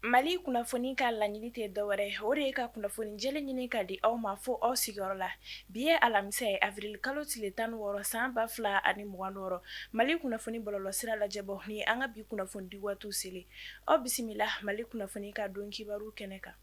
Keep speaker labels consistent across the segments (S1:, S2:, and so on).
S1: Mali kunnafoni ka laɲini tɛ dɔwɛrɛ ye, o de ye ka kunnafoni jɛlen ɲini ka di aw ma fo aw sigiyɔrɔ la. Bi ye alamisa ye, avril kalo tile 16 san 2026. Mali kunnafoni bɔlɔlɔsira lajɛbɔ ni an ka bi kunnafoni di waatiw selen. Aw bisimila Mali kunnafoni ka don kibaru kɛnɛ kan.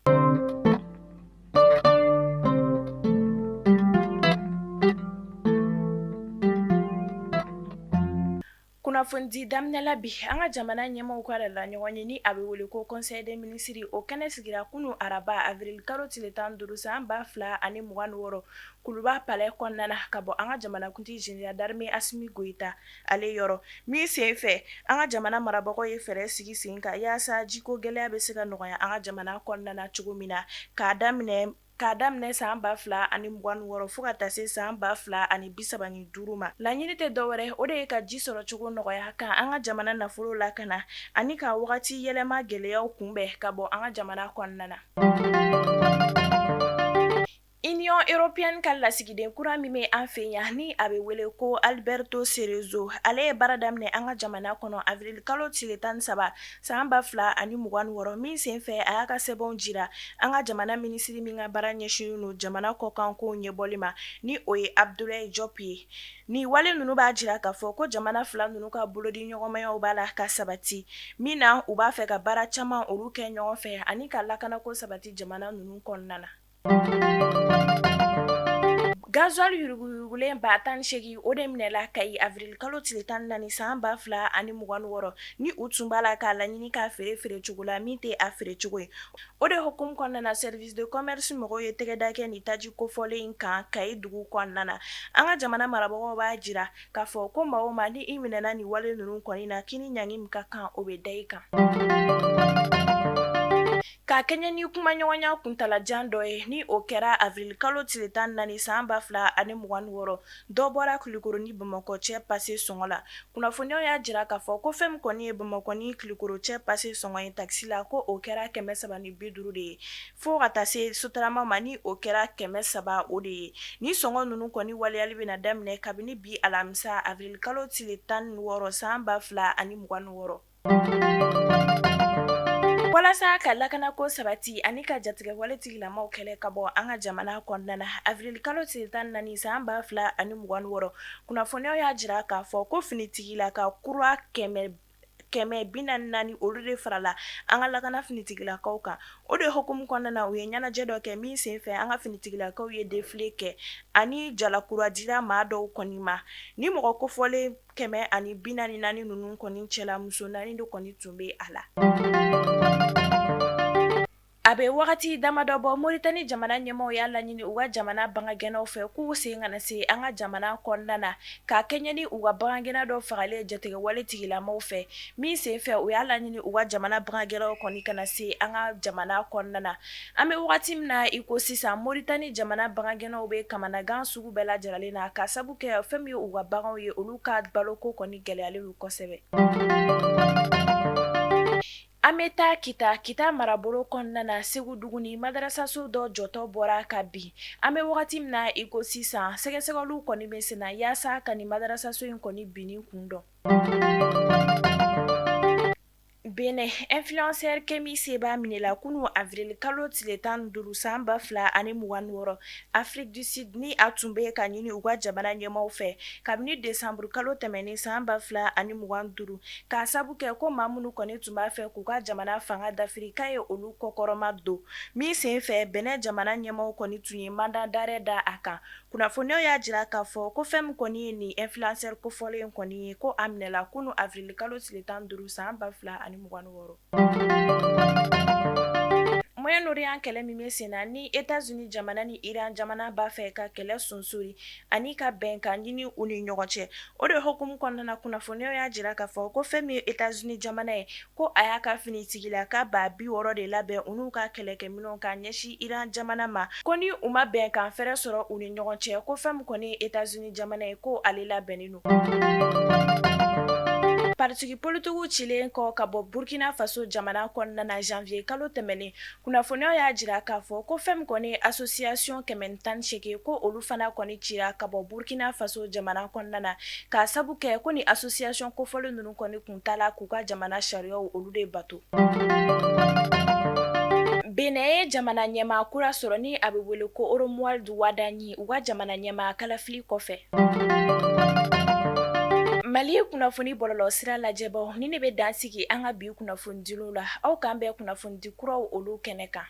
S1: Kunnafonidi daminɛ la bi, an ka jamana ɲɛmaaw ka la ɲɔgɔn ye ni a bɛ wele ko conseil des ministres, o kɛnɛ sigira kunun araba avril kalo tile 15 san 2026 Kuluba palais kɔnɔna na, ka bɔ an ka jamanakuntigi général d'armée Asimi Goyita ale yɔrɔ min senfɛ, an ka jamana marabagaw ye fɛɛrɛ sigi sen kan yaasa jiko gɛlɛya bɛ se ka nɔgɔya an ka jamana kɔnɔna na cogo min na, k'a daminɛ san 2026 fo ka taa se san 2035 ma. Laɲini tɛ dɔwɛrɛ, o de ye ka ji sɔrɔ cogo nɔgɔya, ka an ka jamana nafolo lakana ani ka wagati yɛlɛma gɛlɛyaw kunbɛn ka bɔ an ka jamana kɔnɔna na. Union européenne ka lasigiden kura min bɛ an fɛ yan ni a bɛ wele ko Alberto Cerezo, ale ye baara daminɛ an ka jamana kɔnɔ avril kalo tile 13 san 2026 min senfɛ a y'a ka sɛbɛnw jira an ka jamana minisiri min ka baara ɲɛsinnen don jamana kɔkankow ɲɛbɔli ma, ni o ye Abdoulaye Diop ye. Nin wale ninnu b'a jira k'a fɔ ko jamana fila ninnu ka bolodi ɲɔgɔnmayaw b'a la ka sabati min na, u b'a fɛ ka baara caman olu kɛ ɲɔgɔn fɛ ani ka lakanako sabati jamana ninnu kɔnɔna na. Gasoil yuruguyurugulen 18,000, o de minɛla Kayi avril kalo tile 14 san 2026, ni u tun b'a la k'a laɲini k'a feere feere cogo la min tɛ a feere cogo ye. O de hukumu kɔnɔna na, service de commerce mɔgɔw ye tɛgɛda kɛ nin taji kofɔlen in kan Kayi dugu kɔnɔna na. An ka jamana marabagaw b'a jira k'a fɔ ko maa o maa ni i minɛna nin wale ninnu kɔni na, k'i ni ɲangi min ka kan, o bɛ da i kan. Ka kɛɲɛ ni kumaɲɔgɔnya kuntalajan dɔ ye, ni o kɛra avril kalo tile 14 san 2026, dɔ bɔra Kulukoro ni Bamakɔ cɛ pase sɔngɔ la. Kunnafoniyaw y'a jira k'a fɔ ko fɛn min kɔni ye Bamakɔ ni Kulukoro cɛ pase sɔngɔ ye takisi la, ko o kɛra 350 de ye, fo ka taa se Sotarama ma, ni o kɛra 300 o de ye. Ni sɔngɔ ninnu kɔni waleyali bɛna daminɛ kabini bi alamisa avril kalo tile 16 san 2026. Walasa ka lakanako sabati ani ka jatigɛwale tigilamaw kɛlɛ ka bɔ an ka jamana kɔnɔna na, avril kalo tile 14 san 2026, kunnafoniyaw y'a jira k'a fɔ ko finitigilaka kura 144, olu de farala an ka lakana finitigilakaw kan. O de hukumu kɔnɔna na, u ye ɲɛnajɛ dɔ kɛ min senfɛ an ka finitigilakaw ye défilé kɛ ani jalakura dira maa dɔw kɔni ma. Ni mɔgɔ kofɔlen 144 ninnu kɔni cɛla, muso 4 de kɔni tun bɛ a la. A bɛ wagati damadɔ bɔ, Moritani jamana ɲɛmaaw y'a laɲini u ka jamana bagangɛnnaw fɛ k'u sen kana se an ka jamana kɔnɔna na, ka kɛɲɛ ni u ka bagangɛnna dɔ fagalen jatigɛwale tigilamaw fɛ min senfɛ, u y'a laɲini u ka jamana bagangɛnnaw kɔni kana se an ka jamana kɔnɔna na. An bɛ wagati min na i ko sisan, Moritani jamana bagangɛnnaw bɛ kamanagan sugu bɛɛ lajɛlen na ka sabu kɛ fɛn min ye u ka baganw ye, olu ka baloko kɔni gɛlɛyalen don kosɛbɛ. An bɛ taa Kita, Kita marabolo kɔnɔna na, Segu dugu ni madarasaso dɔ jɔtɔ bɔra ka bin. An bɛ wagati min na i ko sisan, sɛgɛsɛgɛliw kɔni bɛ senna yaasa ka nin madarasaso in kɔni binni kun dɔn. Benin, influenceur Kemi Seba minɛla kunun avril kalo tile 15 san 2026 Afrique du Sud, ni a tun bɛ ka ɲini u ka jamana ɲɛmaaw fɛ kabini décembre kalo tɛmɛnen san 2025, k'a sabu kɛ ko maa minnu kɔni tun b'a fɛ k'u ka jamana fanga dafiri, k'a ye olu kɔkɔrɔma don min senfɛ, Benin jamana ɲɛmaaw kɔni tun ye mandat d'arrêt da a kan. Kunnafoniyaw y'a jira k'a fɔ ko fɛn min kɔni ye nin influenceur kofɔlen kɔni ye, ko a minɛla kunun avril kalo tile 15 san 2026. Moyen-Orient kɛlɛ min bɛ sen na ni États-Unis jamana ni Iran jamana b'a fɛ ka kɛlɛ sonsori ani ka bɛnkan ɲini u ni ɲɔgɔn cɛ, o de hukumu kɔnɔna na, kunnafoniyaw y'a jira k'a fɔ ko fɛn min ye États-Unis jamana ye, ko a y'a ka finitigilaka 60,000 de labɛn u n'u ka kɛlɛkɛminɛnw ka ɲɛsin Iran jamana ma, ko ni u ma bɛnkan fɛrɛ sɔrɔ u ni ɲɔgɔn cɛ, ko fɛn min kɔni ye États-Unis jamana ye, ko ale labɛnnen don. Parti politigiw cilen kɔ ka bɔ Burkina Faso jamana kɔnɔna na janvier kalo tɛmɛnen, kunnafoniyaw y'a jira k'a fɔ ko fɛn min kɔni ye association 118 ko olu fana kɔni cira ka bɔ Burkina Faso jamana kɔnɔna na, k'a sabu kɛ ko ni association kofɔlen ninnu kɔni kun t'a la k'u ka jamana sariyaw olu de bato. Benin ye jamana ɲɛmaa kura sɔrɔ ni a bɛ wele ko Romuald Wadagni, u ka jamana ɲɛmaa kalafili kɔfɛ. Mali kunnafoni bɔlɔlɔ sira lajɛbaw, nin de bɛ dan sigi an ka bi kunnafonidiw la. Aw k'an bɛn kunnafonidi kuraw olu kɛnɛ kan.